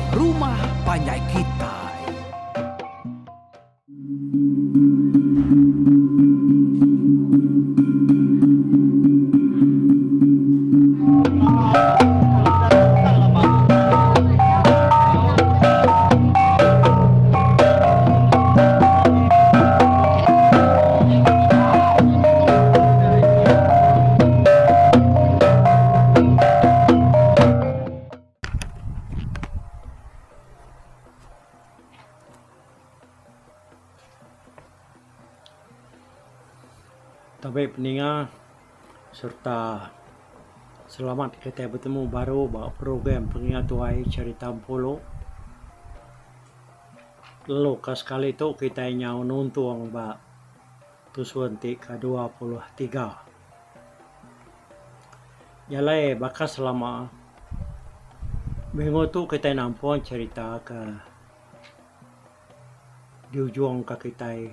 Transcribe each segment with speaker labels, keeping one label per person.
Speaker 1: Rumah Panjai Kitai.
Speaker 2: Tabi peninga sereta selamat kitai betemu baru ba program Pengingat Tuai Cherita Empulu. Lalu ka sekali tu kitai nyau nuntung ba tusun ti ke 23. Nya alai baka selama minggu tu kitai nampung cherita ke diujung ka kitai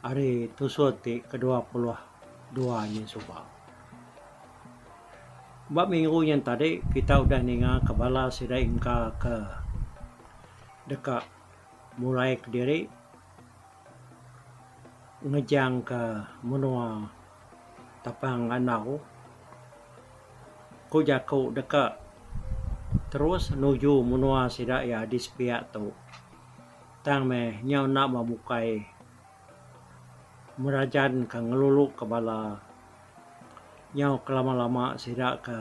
Speaker 2: ari tusun ti ke 22 nyin suba. Ba minggu nyin tadi kita udah ninga ka bala sida ingka ke deka mulai kediri ngejang ka menua Tapang Andau. Ku jaku deka terus nuju menua sida iya di sepiak tu. Tang meh nyau enda mebukai merajan ka ngelulu ka bala nyau ke lama-lama sida ke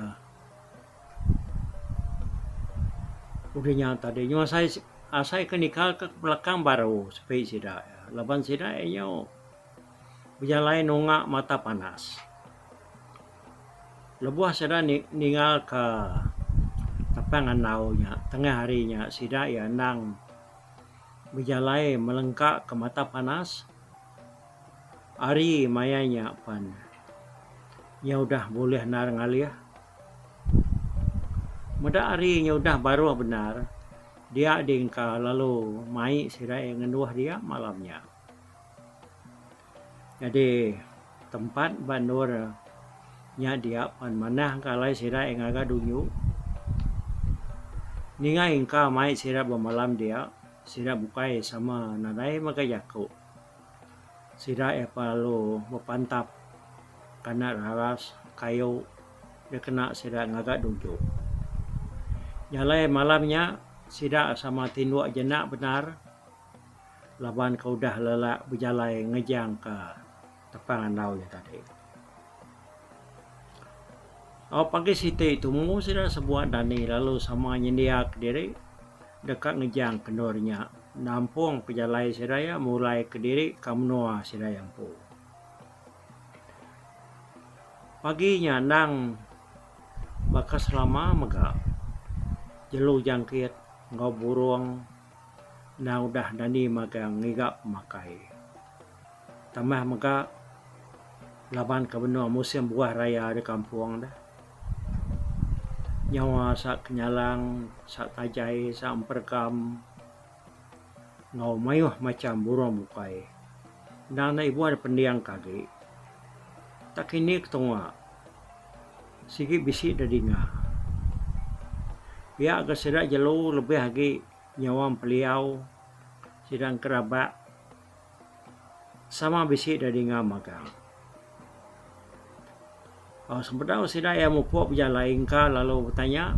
Speaker 2: Udah nya tadi nyau asai asai ke nikal ke belakang baru sepi sida laban sida iya nyau bejalai nunga mata panas. Lebuh sida ningal ka tapang andau nya tengah hari nya sida iya endang bejalai melengka ke mata panas. Ari maya nya pan nya udah bulih endar ngalih. Meda ari nya udah baruh bendar dia dingka lalu mai sida iya ngenduh dia malam nya. Nyadi tempat ba endur nya dia pan manah ka alai sida iya ngaga dunju. Ninga ingka mai sida bemalam dia sida bukai sama nadai mega jaku. Sida iya lalu bepantap kana raras kayu. Dikena sida ngaga duju. Jalai malam nya sida sama tinduk jenak bendar laban ke udah lelak bejalai ngejang ka tepang andau nya tadi. Au pagi siti tumu sida sebuat dani lalu sama nyendia kediri deka ngejang ke endur nya nampung pejalai sida iya mulai kediri ka menua sida iya empu. Pagi nya endang baka selama mega jelu jangkit enggau burung endang udah dani magang ngiga pemakai. Tambah mega laban ke benung musim buah raya da kampung deh. Nyawa sa kenyalang, sa tajai, sa emperegam. Enggau mayuh macham burung bukai. Endang enda ibuh dipendingka agi. Tak kini ke tunga sigi bisi da dinga. Pia ga sida jelu lebih agi nyawa empeliau sida engkerabak sama bisi da dinga magang. Au sebedau sida iya mupuk bejalai engka lalu betanya.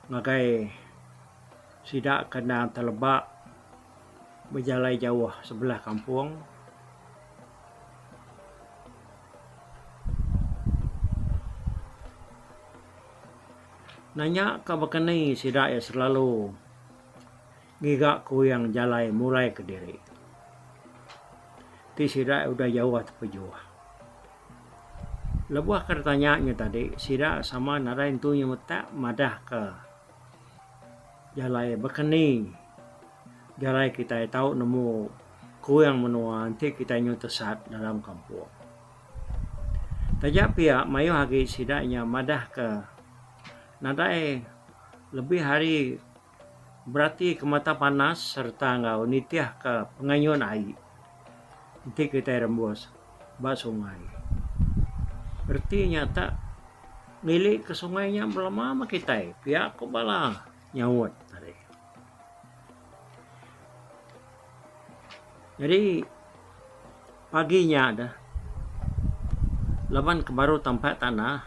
Speaker 2: Ngagai sida ke endang teleba bejalai jauh sebelah kampung. Nanya ka baka ni sida iya selalu ngiga kuyang jalai mulai kediri. Ti sida udah jauh tepejuh. Lebuh ke ditanya nya tadi, sida sama nadai entu nyemetak madahka jalai baka ni jalai kitai tau nemu kuing menua enti kitai nyau tesat dalam kampung. Taja pia mayuh agi sida nya madahka nadai lebih ari beratika mata panas sereta enggau nitihka pengayun ai enti kitai rembus. Ba sungai. Reti nya tak. Ngili ke sungai nya belama meh kitai pia ku bala nyaut tadi. Nyadi pagi nya deh laban ke baru tampak tanah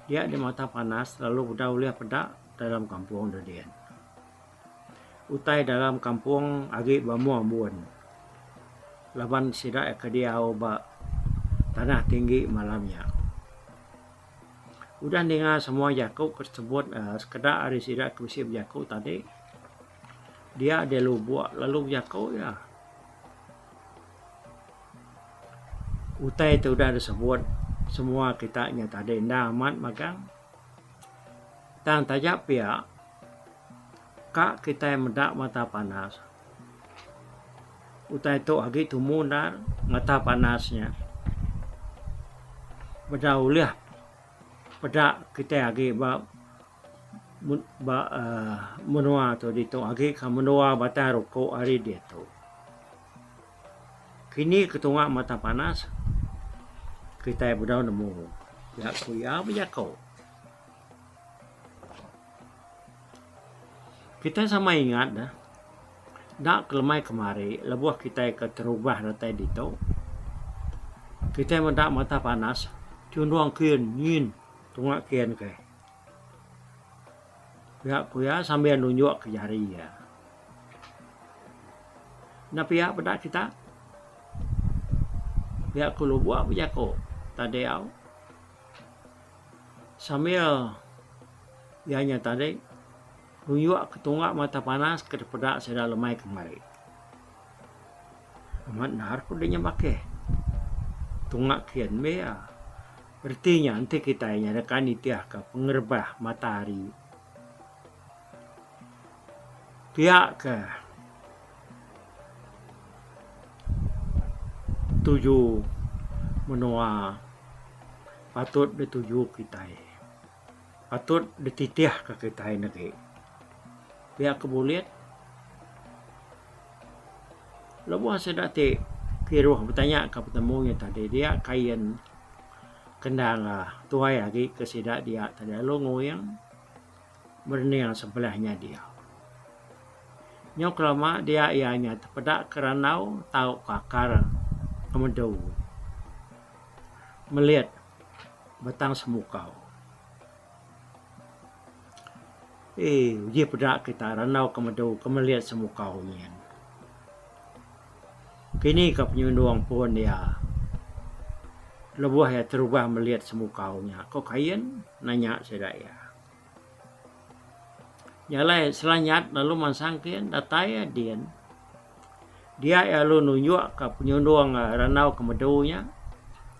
Speaker 2: dia di mata panas lalu udah ulih peda dalam kampung dedin. Utai dalam kampung agi bambun-ambun laban sida ke diau ba tanah tinggi malam nya. Udah ninga semua jaku ke sebut uhh sekeda ari sida ke bisi bejaku tadi dia deh lubok lalu bejaku iya. Utai ti udah disebut semua kita nya tadi enda amat magang. Tang taja pia ka kitai meda mata panas utai tu agi tumu endar mata panas nya. Beda ulih peda kitai agi ba ba uhh menua tu ditu agi ka menua Batang Rukok ari diatu. Kini ke tunga mata panas kitai bedau nemu pia ku iya bejaku. Kitai sama ingat ne enda kelemai kemari lebuh kitai ke terubah datai ditu kitai meda mata panas chundung kin nyin tunga kin keh. Pia ku iya sambil nunjuk ke jari iya. Enda pia peda kita. Pia ku lubok bejaku tadi au. Sambil iya nya tadi nunjuk ke tunga mata panas ke dipeda sida lemai kemari. Amat endar ku deh nya bakih. Tunga kin meh iya. Reti nya enti kitai nya deka nitihka pengerebah matahari. Pia ke tuju menua patut dituju kitai. Patut dititihka kitai negi. Pia ke bulit lebuh sida ti kiruh betanya ka petemu nya tadi dia kain kendang tuai agi ke sida dia tadi lalu nguing merening sebelah nya dia. Nyau kelama dia iya nya tepeda ke randau tauka akar kemedu melit batang semukau. Eii uji peda kita randau ke medu ke melit semukau nyin. Kini ka penyundung pun iya lebuh iya terubah melit semukau nya ko Kain nanya sida iya. Nya alai Selanyat lalu mansang kin datai iya din. Dia iya lalu nunjuk ka penyundung randau ke medu nya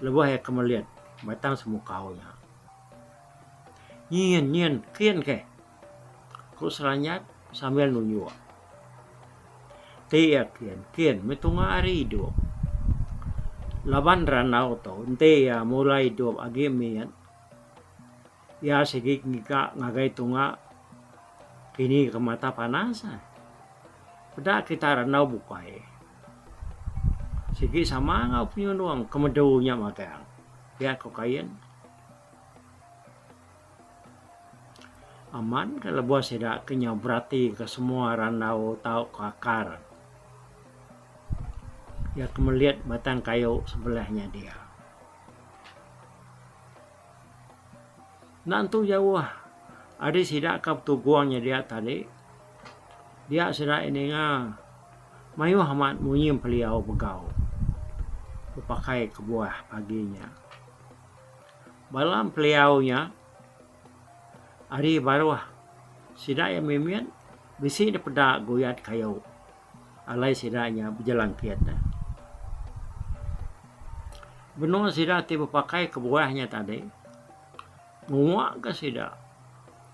Speaker 2: lebuh iya ke melit batang semukau nya. Nyin nyin kin keh, ku Seranyat sambil nunjuk. Ti iya kin kin meh tunga ari idup. Laban randau tu enti iya mula idup agi mit iya sigi ngiga ngagai tunga kini ke mata panas. Peda kita randau bukai sigi sama enggau penyundung ke medu nya magang pia ku Kain. Amat ka lebuh sida ke nyau beratika semua randau tauka akar iya ke melit batang kayu sebelah nya dia. Enda entu jauh ari sida ke betugung nya dia tadi dia sida ninga mayuh amat munyi empeliau begau bepakai kebuah pagi nya. Bala empeliau nya ari baruh sida iya mimit bisi dipeda guyat kayu alai sida nya bejelangkit. Benung sida ti bepakai kebuah nya tadi nguak ka sida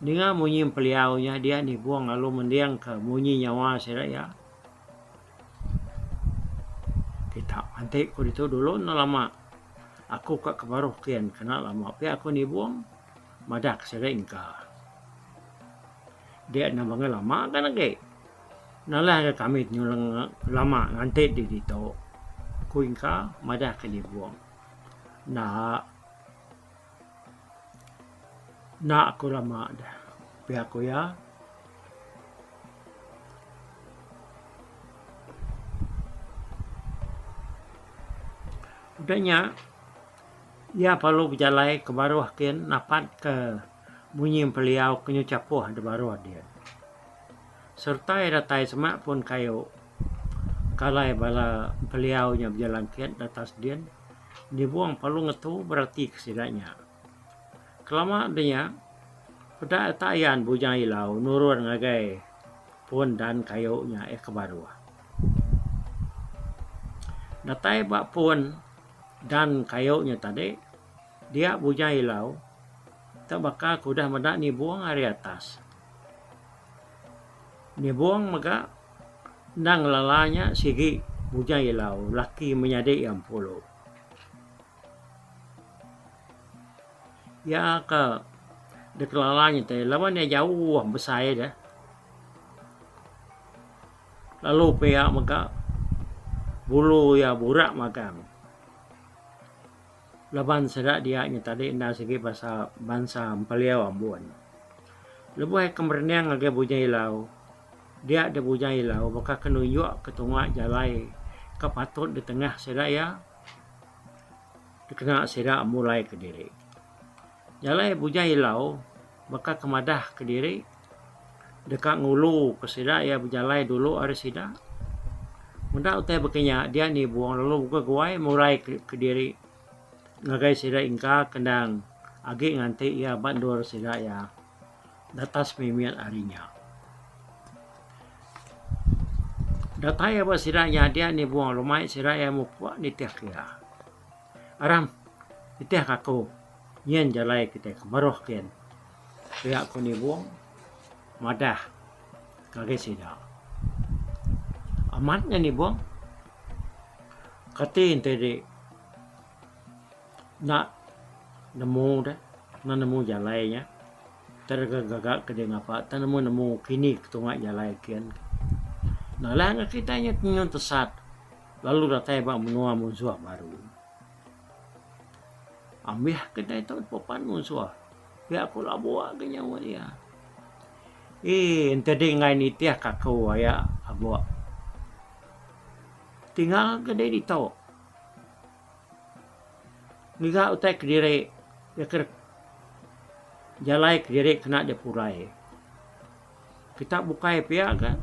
Speaker 2: ninga munyi empeliau nya dia nibung lalu mendingka munyi nyawa sida iya. Kita enti ku ditu dulu enda lama. Aku ka ke baruh kin kena lama pia aku nibung madah ke sida engka. Dia enda bangai lama kan agi. Nalah ga kami nyulong lama nganti di ditu ku engka madah ke nibung. Enda. Enda aku lama deh, pia ku iya. Udah nya, iya perlu bejalai ke baruh kin napat ke munyi empeliau ke nyu chapuh da baruh din. Sereta iya datai semak pun kayu kalai bala empeliau nya bejalangkit da atas din, nibung perlu ngetu berati ke sida nya. Kelama da nya, peda tak ayan Bujang Ilau nurun ngagai pun dan kayu nya iya ke baruh. Datai ba pun dan kayu nya tadi, dia Bujang Ilau tak baka ke udah meda nibung ari atas. Nibung mega enda ngelala nya sigi Bujang Ilau laki menyadi iya empulu. Iya ke dikelala nya ti laban iya jauh besai deh. Lalu pia mega bulu iya burak magang. Laban sida dia nya tadi enda sigi basa bansa Empeliau Ambun. Lebuh iya ke merening ngagai Bujang Ilau, dia deh Bujang Ilau baka ke nunjuk ke tunga jalai ke patut ditengah sida iya dikena sida mulai kediri. Jalai Bujang Ilau baka ke madah kediri deka ngulu ke sida iya bejalai dulu ari sida. Meda utai baka nya dia nibung lalu beguai murai kediri ngagai sida ingka ke endang agi nganti iya ba endur sida iya datas mimit ari nya. Datai ba sida nya dia nibung lumai sida iya mupuk nitih ke iya. Aram nitih ka aku nyin jalai kitai ke baruh kin. Pia ku Nibong madah ngagai sida. Amat nya Nibong. Kati enti di enda nemu deh enda nemu jalai nya tau gaga ke deh ngapa tau nemu nemu kini ke tunga jalai kin. Nalah ga kitai nya nyun tesat lalu datai ba menua munsuh baru. Ambih kitai tu pepan munsuh. Pia ku labuh agi nyaut iya. Eii enti deh enggai nitih ka aku aya abuk. Tinggal ke deh ditu. Ngiga utai kediri ke jalai kediri kena deh pulai. Kita bukai pia ga.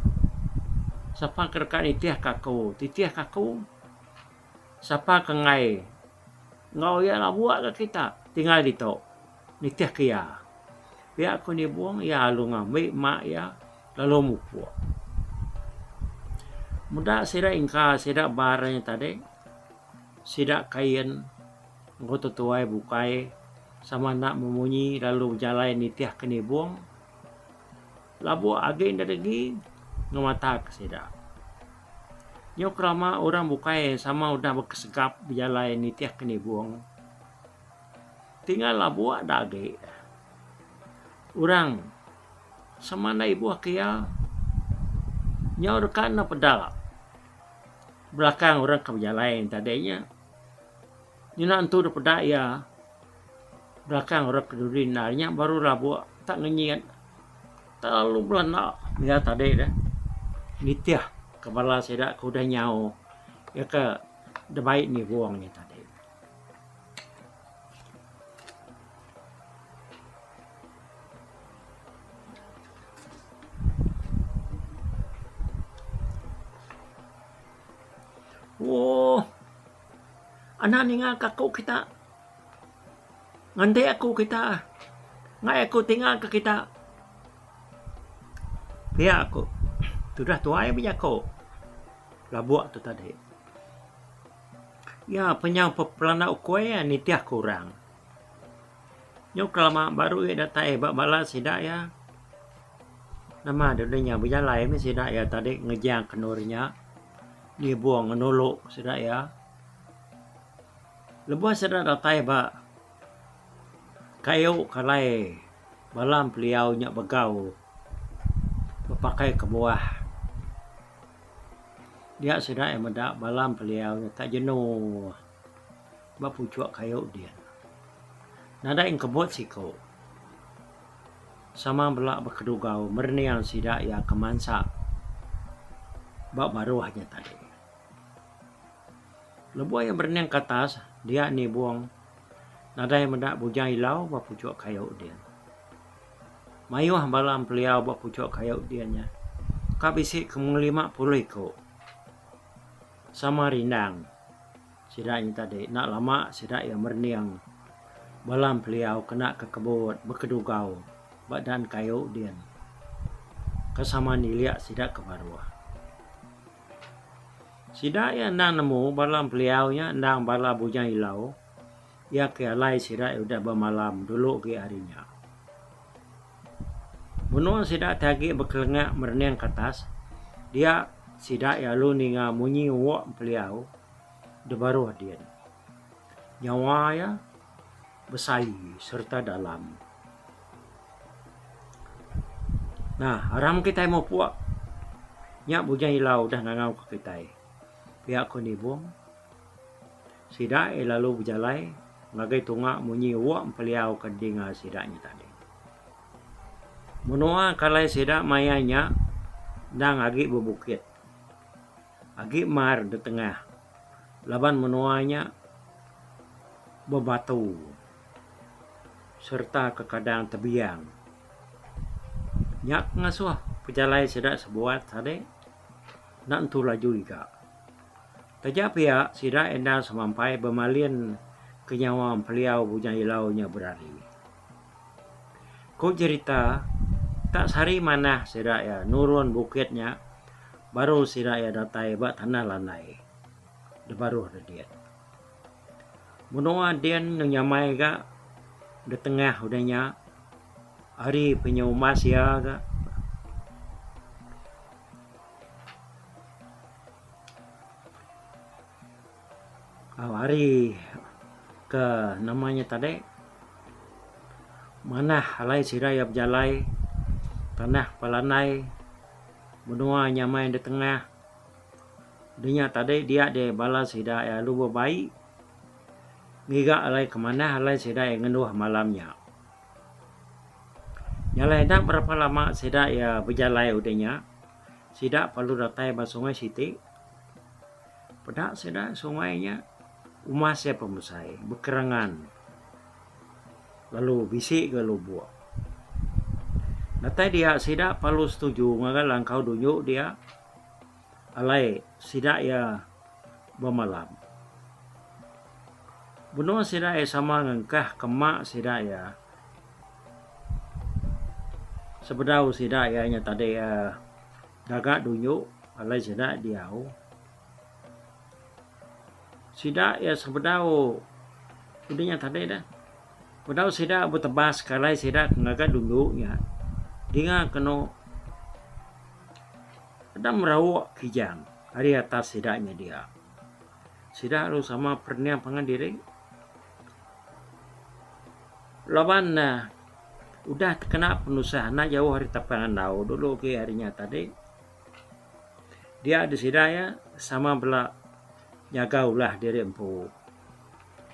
Speaker 2: Sapa ke deka nitih ka aku, titih ka aku. Sapa ke enggai enggau iya labuk ga kita tinggal ditu nitih ke iya. Pia ku nibung iya lalu ngambi mak iya lalu mupuk. Meda sida ingka sida bar nya tadi sida kain enggau tetuai bukai sama enda memunyi lalu bejalai nitih ke nibung labuk agi enda degi ngemata ke sida. Nyau kelama orang bukai sama udah bekesegap bejalai nitih ke nibung. Tinggal labuk da agi. Orang sama enda ibuh ke iya. Nyau deka ne peda belakang orang ke bejalai ne tadi nya. Nyina entu da peda iya belakang orang ke dudi enda nya baru labuk tak ngenyit. Tau belanda iya tadi deh nitih ke bala sida ke udah nyau iya ke dibai nibung nya tadi. Ooh anak ninga ka aku kita. Nganti aku kita. Ngai aku tinggal ke kita. Pia ku tudah tuai bejaku labuk tu tadi. Iya penyau pelanda ukui iya nitih ke orang. Nyau kelama baru iya datai ba bala sida iya. Nama deh udah nya bejalai meh sida iya tadi ngejang ke endur nya ngibung ngenulu sida iya. Lebuh sida datai ba kayu kalai bala empeliau nya begau bepakai kebuah dia sida iya meda bala empeliau nya tak jenuh ba puchuk kayu din. Nadai engkebut siku. Sama bela bekedugau merening sida iya ke mansa ba baruh nya tadi. Lebuh iya merening ke atas, dia nibung nadai meda Bujang Ilau ba puchuk kayu din. Mayuh bala empeliau ba puchuk kayu din nya ka bisi ke mung 50 iku. Sama rindang sida nya tadi enda lama sida iya merening bala empeliau kena ke kebut bekedugau ba dan kayu din ke sama nilik sida ke baruh. Sida iya endang nemu bala empeliau nya endang bala Bujang Ilau iya ke alai sida iya udah bemalam dulu agi hari nya. Benung sida ti agi bekelengak merening ke atas dia sida iya lalu ninga munyi wok empeliau da baruh din. Nyawa iya besai sereta dalam. Nah, aram kitai mupuk. Nya Bujang Ilau udah ngangau ke kitai. Pia ku Nibong. Sida iya lalu bejalai ngagai tunga munyi wok empeliau ke dinga sida nya tadi. Menua ke alai sida maya nya endang agi bebukit. Agi mar ditengah laban menua nya bebatu. Sereta kekadang tebiang. Nya ke ngasuh pejalai sida sebuat tadi enda entu laju iga. Taja pia sida enda semampai bemalin ke nyawa empeliau Bujang Ilau nya berari. Ku jerita, tak sehari manah sida iya nurun bukit nya baru sida iya datai ba tanah landai da baruh dedit. Menua din nyamai ga da tengah udah nya ari penyumbas iya ga. Ari ke nama nya tadi manah alai sida iya bejalai tanah pelandai menua nyamai da tengah. Dinya tadi dia deh bala sida iya lalu bebai ngiga alai ke manah alai sida iya ngenduh malam nya. Nya alai enda berapa lama sida iya bejalai udah nya sida perlu datai ba sungai siti. Peda sida sungai nya umas iya pemesai bekerangan lalu bisi ga lubok. Datai dia sida perlu setuju ngagai langkau dunju dia. Alai sida iya bemalam. Benung sida iya sama ngengkah ke mak sida iya sebedau sida iya nya tadi uhh gaga dunju alai sida diau. Sida iya sebedau udah nya tadi dah bedau sida betebas ke alai sida ke ngaga dunju nya dinga kenu. Enda merauk kijang ari atas sida nya dia. Sida lalu sama perening pangan diri laban ne udah tekena penusah enda jauh ari tapang andau dulu agi ari nya tadi. Dia deh sida iya sama bela nyaga ulah diri empu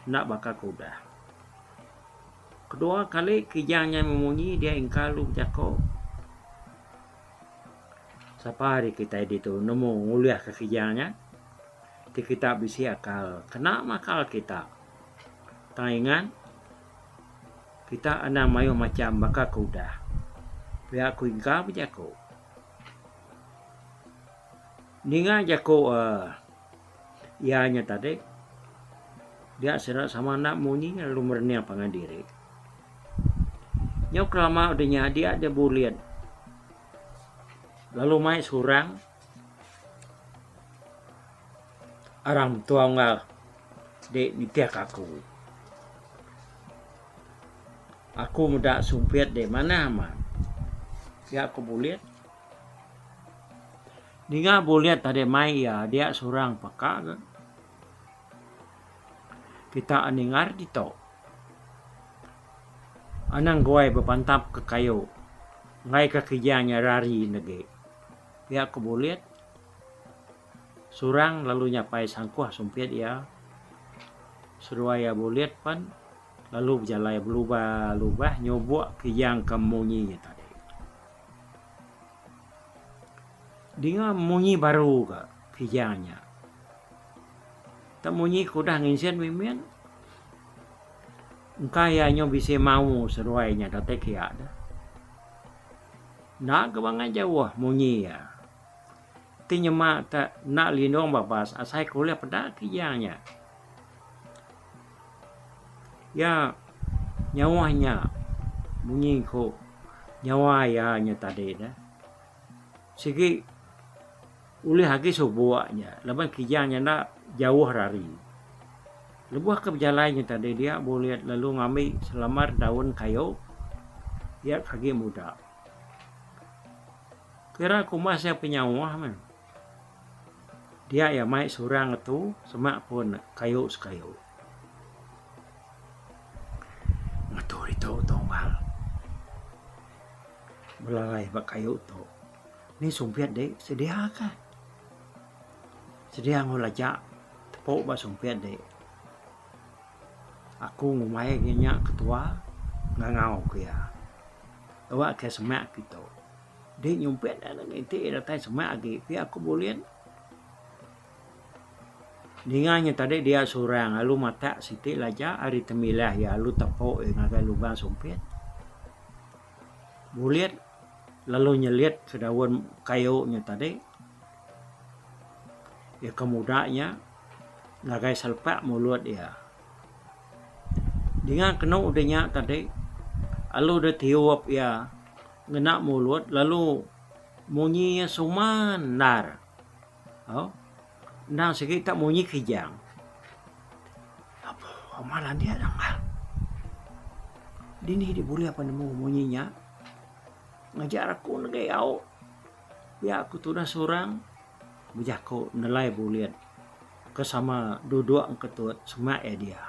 Speaker 2: enda baka ke udah. Kedua kali kijang nya memunyi dia engka lalu bejako. Sapa ari kitai ditu nemu ngulihka kijang nya ti kita bisi akal kena makal kita. Tang ingat kita anang mayuh macham baka ke udah. Pia ku Ingka bejaku. Ninga jaku uhh iya nya tadi dia sida sama enda munyi lalu merening pangan diri. Nyau kelama udah nya dia deh bulit lalu mai surang arang mentua unggal di nitih ka aku. Aku meda sumpit deh manah amat pia ku bulit. Ninga bulit tadi mai iya dia surang peka ga. Kita ningar ditu. Anang guai bepantap ke kayu enggai ka kijang nya rari negi. Pia ku Bulit. Surang lalu nyapai sangkuh sumpit iya. Seduai iya Bulit pen. Lalu bejalai belubah-lubah nyubuk kijang ke munyi nya tadi. Dinga munyi baru ga kijang nya. Tak munyi ke udah nginsin mimit. Engka iya nyu bisi mau seduai nya datai kiya deh. Enda ga bangat jauh munyi iya. Ti nyema te enda lindung babas asai ke ulih peda kijang nya. Iya nyauh nya munyi ku nyawa iya nya tadi ne sigi ulih agi subuk nya laban kijang nya enda jauh rari. Lebuh ke bejalai nya tadi dia bulit lalu ngambi selambar daun kayu iya ke agi muda. Kira kumbas iya penyauh meh. Dia iya mai surang ngetu semak pun kayu sekayu. Ngetu ditu tunggal belalai ba kayu tu. Ni sumpit di sedia ka. Sedia enggau laja tepu ba sumpit di. Aku ngumbai inya ketua ngangau ku iya. Awak ke semak kitu. Di nyumpit nya nginti datai semak agi pia ku Bulin. Ninga nya tadi dia surang lalu matak siti laja ari temilah iya lalu tepo iya ngagai lubang sumpit. Bulit lalu nyelit ke daun kayu nya tadi iya ke muda nya ngagai selepak mulut iya. Dinga kenu deh nya tadi lalu deh tiup iya. Ngena mulut lalu munyi iya suman endar. Au endang sigi tak munyi kijang. Apo amat landik nambah. Dini dih bulih penemu munyi nya. Ngajar aku negi au pia ku tudah seorang bejaku nelai bulit ke sama duduk engketut semak iya dia.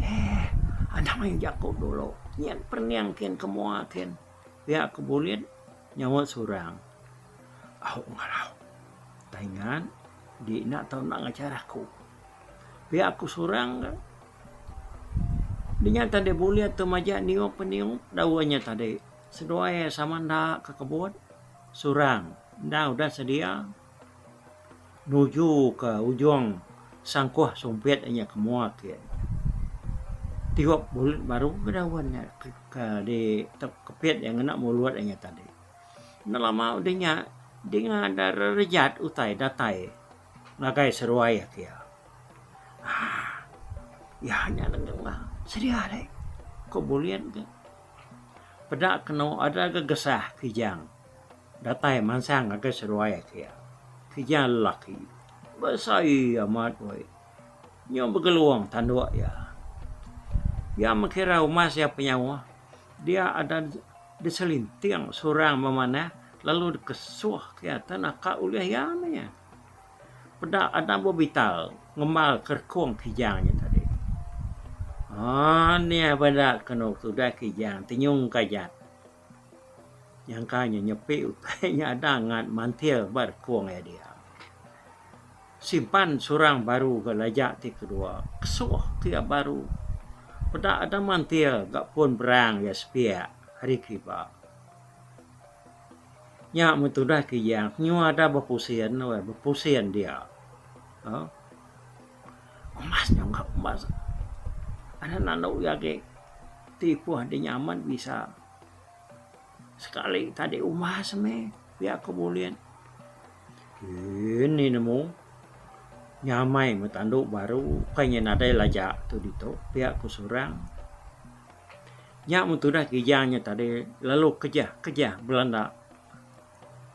Speaker 2: Eh anang mayuh jaku dulu nyin perening kin ke mua kin pia ku bulit nyaut surang. Au ngalau tai ngan di enda tau enda ngajar aku. Pia ku surang ga. Dinya tadi bulit tu majak niup peniup daun nya tadi seduai sama enda ke kebut surang enda udah sedia. Nuju ke ujung sangkuh sumpit inya ke mua kin. Tiup mulut baru ke daun nya ke di kepit iya ngena mulut inya tadi. Enda lama udah nya dinga da rerejat utai datai ngagai seruai ati iya. Aaa iya nya nengah sedia deh ku Bulit ga. Peda kenu ada gegesah kijang. Datai mansang ngagai seduai ati iya. Kijang lelaki. Besai amat weh. Nyau begelung tanduk iya. Iya mekira umas iya penyauh dia ada diselinting seorang memanah lalu dikesuh ke iya tan naka ulih iya meh nya. Peda ada bebital ngembal kerekung kijang nya tadi. Aaa nih peda kenu tudah kijang tenyung kajat. Nyangka nya nyepi utai nya ada ngat mantil ba rekung iya dia. Simpan surang baru ga laja ti kedua kesuh ti iya baru. Peda ada mantil ga pun berang iya sepiak ari kiba. Nya meh tudah kijang nyua ada bepusin weh bepusin dia. Uhh umbas nya umbas ada nandu iya agi ti ipuh di nyaman bisa. Sekali tadi umbas meh pia ku Bulit. Ini nemu nyamai meh tandu baru kai nya nadai laja tu ditu pia ku Surang. Nya meh tudah kijang nya tadi lalu kejah kejah belanda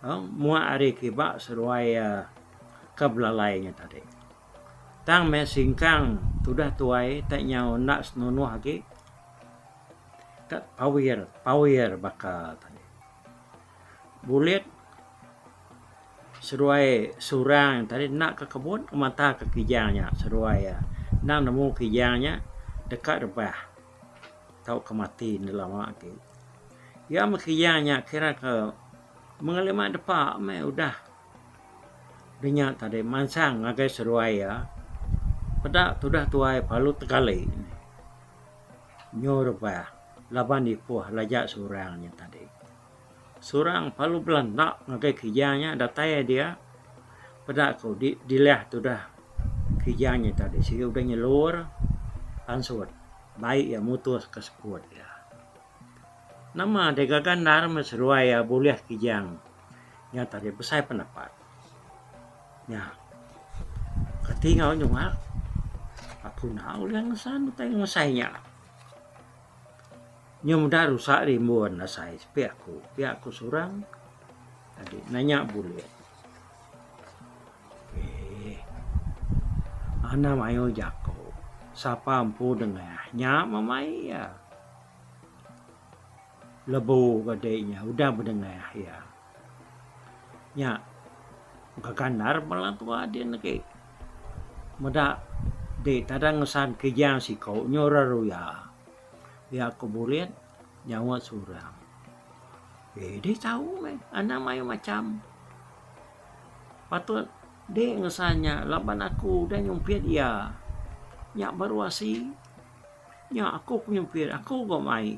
Speaker 2: muak ari kiba seduai ke belalai nya tadi. Tang meh singkang tudah tuai tai nyau enda senunuh agi. Ka pawir pawir baka tadi. Bulit seduai surang tadi enda ke kebun mata ke kijang nya seduai iya. Endang nemu kijang nya deka rebah tauka mati enda lama agi. Iya meh kijang nya kira ke mengelima depa meh udah dinya tadi mansang ngagai seduai iya peda tudah tuai lalu tegali. Nyu rebah laban ipuh laja surang nya tadi. Surang palu belanda ngagai kijang nya datai dia peda ku dilah tudah kijang nya tadi sigi udah nyelur pansut bai iya mutus ke seput iya. Nama deh gaga endar meh seduai iya bulih kijang nya tadi besai pendapat. Nya kati enggau nyuak aku enda ulih ngesan utai ngemesai nya. Nyu meda rusak rimbun asai sepi aku pia ku surang tadi nanya bulih. Eeh anang mayuh jaku sapa empu dengah nya meh mai iya. Lebu ga dei nya udah bedengah iya. Nya gaga endar bala tua din agi meda dei tadang ngesan kijang siko nyu ira ruya. Pia ku burit nyaut surang. Eeh dei tau meh anang mayuh macam. Patut dei ngesan nya laban aku udah nyumpit iya. Nya baru asi. Nya aku ku nyumpit aku ga mai.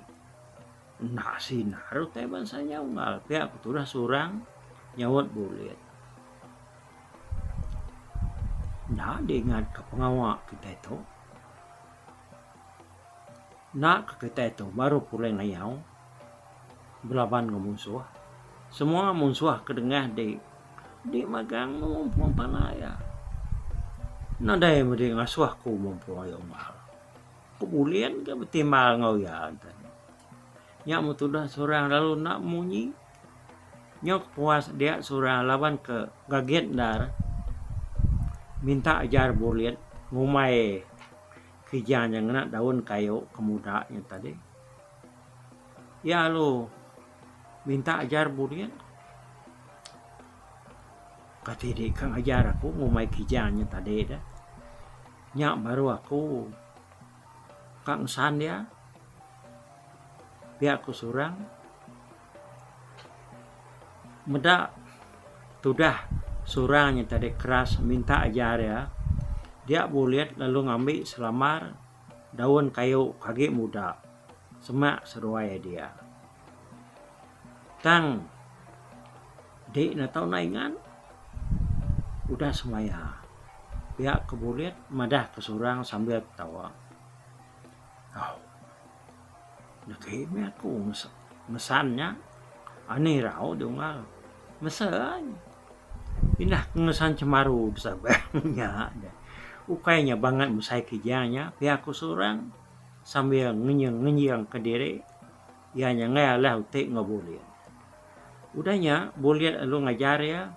Speaker 2: Enda sinar utai bansa nya unggal pia ku tudah surang nyaut bulit. Enda diingat ka pengawa kitai tu. Enda ka kitai tu baru pulai ngayau belaban enggau munsuh. Semua munsuh ke dengah di di magang mumpung pala iya. Nadai meri ngasuh ku mumpung iya unggal. Ku bulin ke betimbal enggau iya enten. Nya meh tudah surang lalu enda munyi. Nyau kepuas dia surang laban ke gagit endar minta ajar bulit ngumbai kijang nya ngena daun kayu ke muda nya tadi. Iya lalu minta ajar bulit. Kati di ka ngajar aku ngumbai kijang nya tadi deh. Nya baru aku ka ngesan dia pia ku surang meda tudah surang nya tadi keras minta ajar iya dia bulit lalu ngambi selambar daun kayu ke agi muda semak seduai dia. Tang di ne tau enda ingat udah semaya pia ke bulit madah ke surang sambil ketawa. Au negi meh aku mesan nya anih irau diunggal mesen indah ke ngesan cemaru besabang nya ukai nya bangat mesai kijang nya pia ku surang sambil ngenying ngenying kediri. Iya nyanggai alah uti enggau bulit. Udah nya, bulit lalu ngajar iya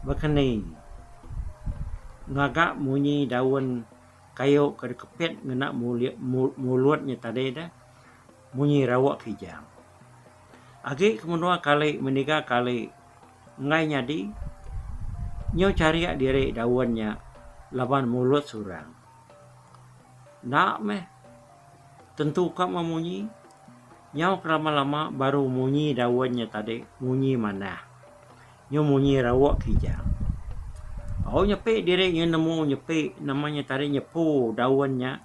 Speaker 2: baka ni ngaga munyi daun kayu ke dikepit ngena mulut nya tadi deh munyi rawak kijang. Agi ke menua kali meniga kali enggai nyadi nyau charik diri daun nya laban mulut surang. Enda meh. Tentu ka meh munyi. Nyau ke lama-lama baru munyi daun nya tadi munyi manah. Nyu munyi rawok kijang. Au nyepi diri nyu nemu nyepi nama nya tadi nyepu daun nya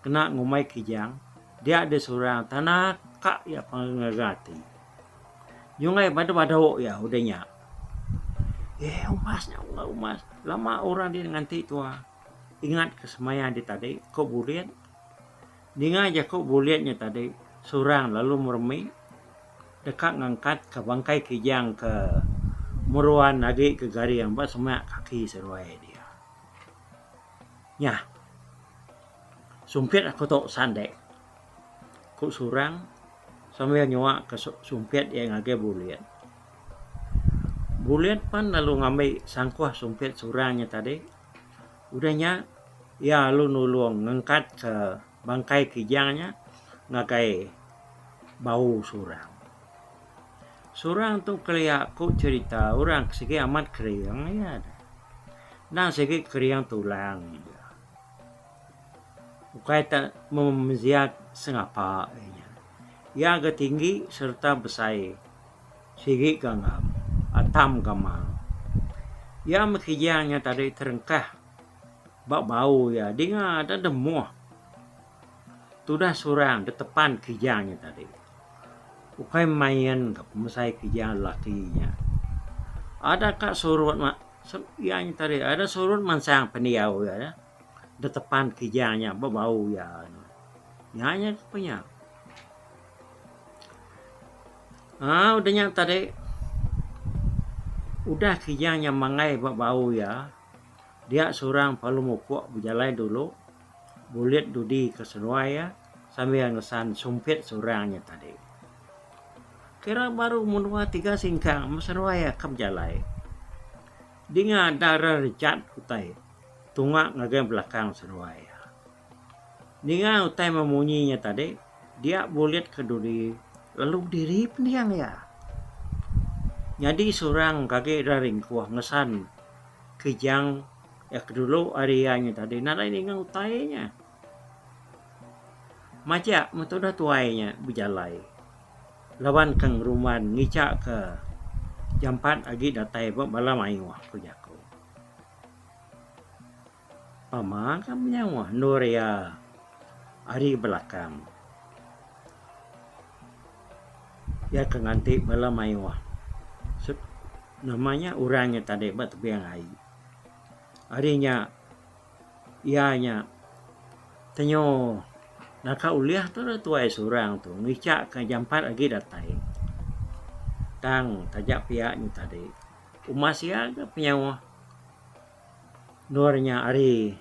Speaker 2: kena ngumbai kijang dia deh surang tanah ka iya pengaga ati. Nyunggai badu-badu iya udah nya. Eh umbas nya umbas lama orang din nganti tua. Ingat ke semaya di tadi, ku Bulit. Ninga jaku Bulit nya tadi, Surang lalu meremi deka ngangkatka bangkai kijang ke meruan agi ke garing ba semak kaki seduai dia. Nyah. Sumpit aku tu sandek, ku Surang sambil nyuaka sumpit iya ngagai Bulit. Bulit pan lalu ngambi sangkuh sumpit Surang nya tadi. Udah nya, iya lalu nulung ngangkatka bangkai kijang nya ngagai bau Surang. Surang tu kelia ku cherita orang ke sigi amat kering iya deh. Endang sigi kering tulang iya. Ukai te memeziat sengapa iya. Iya ga tinggi sereta besai. Sigi gangam, atam gamal. Iya meh kijang nya tadi terengkah ba bau iya dinga da demuh. Tudah surang detepan kijang nya tadi. Ukai main ka pemesai kijang lelaki nya. Ada ka surut ma iya nya tadi ada surut mansang pendiau iya detepan kijang nya ba bau iya. Nya nya ku nya. Aaa udah nya tadi udah kijang nya manggai ba bau iya dia surang perlu mupuk bejalai dulu bulit dudi ke seduai iya sambil ngesan sumpit surang nya tadi. Kira baru menua tiga singkang meh seduai iya ke bejalai. Dinga dara rejat utai tunga ngagai belakang seduai iya. Ninga utai memunyi nya tadi dia bulit ke dudi lalu bediri pending iya. Nyadi surang ke agi ira ringkuh ngesan kijang iya ke dulu ari iya nya tadi nadai ninga utai nya. Majak meh tudah tuai nya bejalai laban ke ngerumban ngicha ke jampat agi datai ba bala mayuh ku jaku. Pama ka menyauh endur iya ari belakang. Iya ke nganti bala mayuh nama nya orang nya tadi ba tebing ai. Ari nya iya nya tenyo naka ulih tu tuai surang tu ngicha ka jampat agi datai. Tang taja pia nya tadi umas iya ga penyauh. Endur nya ari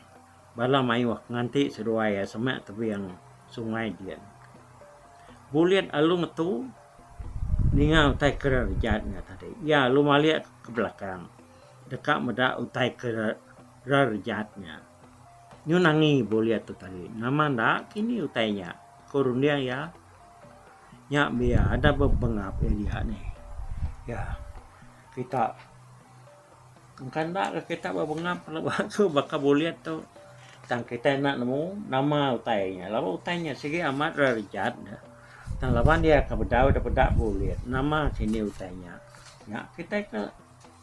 Speaker 2: bala mayuh nganti seduai iya semak tebing sungai din. Bulit alu ngetu ninga utai ke rejat nya tadi. Iya alu malik ke belakang deka meda utai ke rejat nya. Nyu nangi bulit tu tadi nama enda kini utai nya ku runding iya. Nya biya ada bebengap iya dia nih. Iya kita. Engka enda ka kita ba bengap laban aku baka bulit tu. Tang kitai enda nemu nama utai nya. Laban utai nya sigi amat ra rejat ne. Tang laban iya ka bedau da peda bulit nama kini utai nya. Nya kitai ke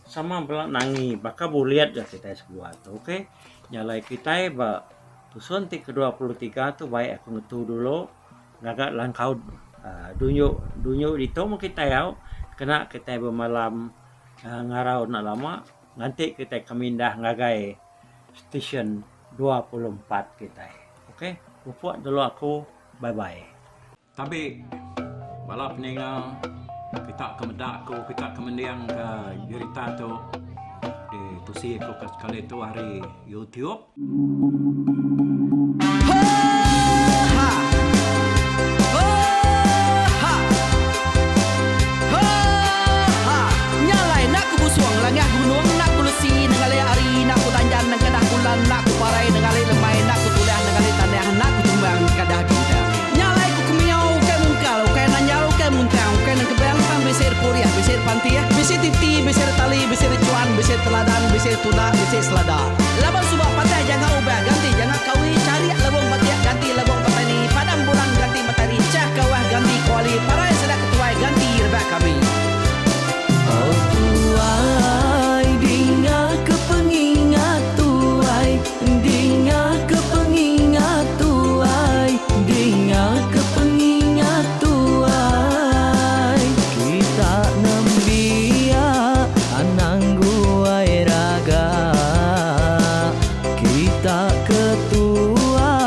Speaker 2: sama bela nangi baka bulit ga kitai sebuat tu ok. Nya alai kitai ba tusun ti ke 23 tu baik aku ngetu dulu ngaga langkau uhh dunju dunju ditu meh kitai au kena kitai bemalam. Ngarau enda lama nganti kitai ke mindah ngagai stesen 24 kitai. Ok pupuk dulu aku bye bye. Tabi bala peninga kita ke meda aku kita ke mending ke jerita tu ditusi aku ke sekali tu ari YouTube.
Speaker 1: Laban suba patah janga ubah ganti janga kawi charik lebong batik ganti lebong petani padam bulan ganti matari chah kawah ganti kuali parai sida ketuai ganti rebak kami.
Speaker 3: Oh tuai dinga ke pengingat tuai dinga ke pengingat tuai dinga ke pengingat tuai kita nembiak anang guai raga. Kita ke tuai.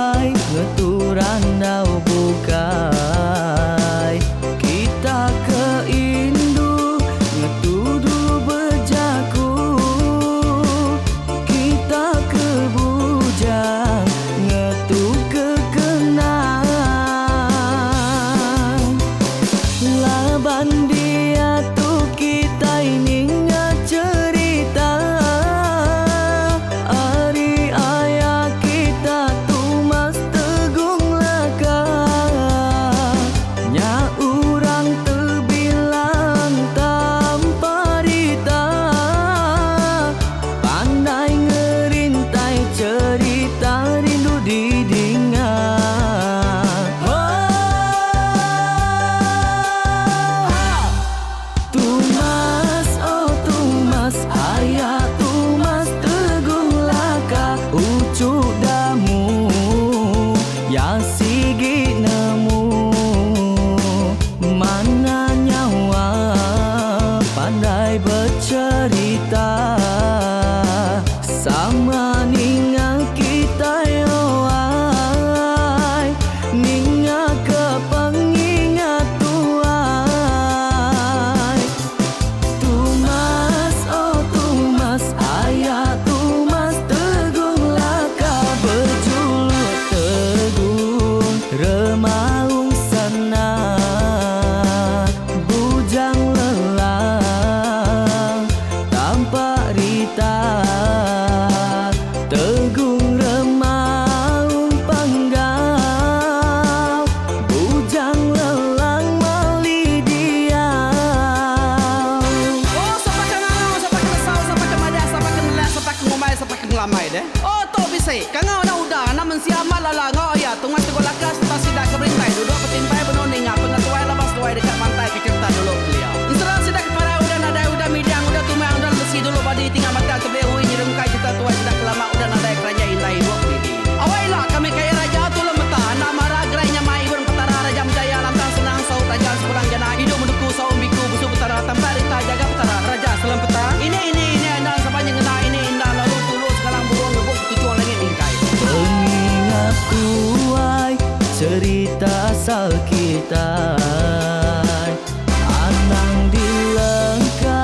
Speaker 3: Anang dilengka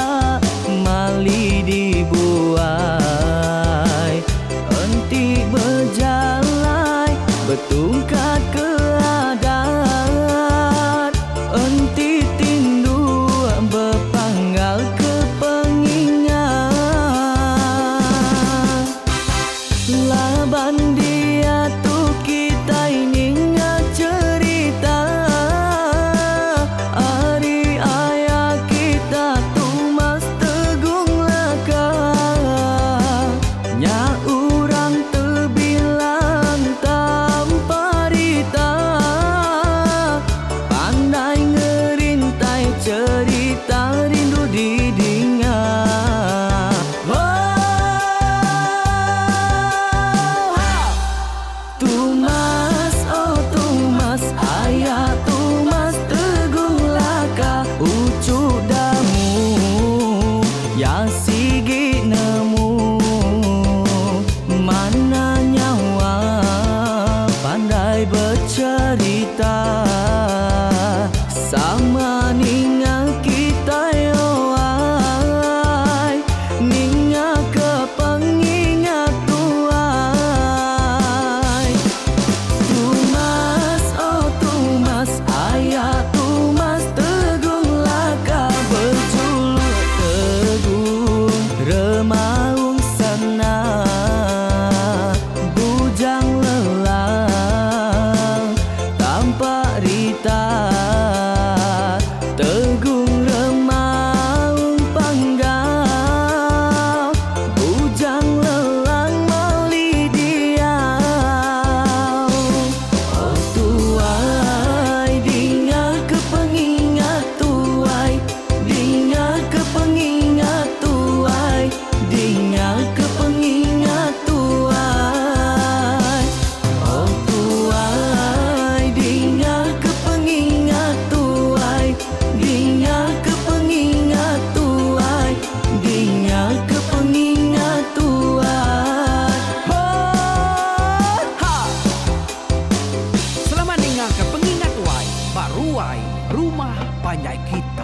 Speaker 3: mali dibuai Enti bejalai betungkat ke adat Enti tinduk bepanggal ke pengingat Laban diatu kitai ninga cherita Ari aya kita Tumas Tegung Laka Nya urang tebilang tanpa rita Pandai ngerintai cherita rindu didinga Oh ha! Tumas oh Tumas aya Tumas Tegung Laka uchu Damu ya sigi nemu Mana nyawa pandai becherita Sama ninga kitai owai Ninga ke pengingat tuai Tumas oh Tumas aya Tumas Tegung Laka bejuluk Tegung Remaung Sana Bujang Lelang Tampak Rita Tegung Remaung Panggau Bujang Lelang Mali Diau Oh tuai dinga ke pengingat tuai Dinga ke pengingat tuai Dinga ke pengingat tuai Oh tuai dinga ke pengingat tuai Dinga ke pengingat tuai Dinga ke pengingat tuai Oh ha!
Speaker 1: Selamat ninga ke pengingat tuai ba ruai rumah panjai kita.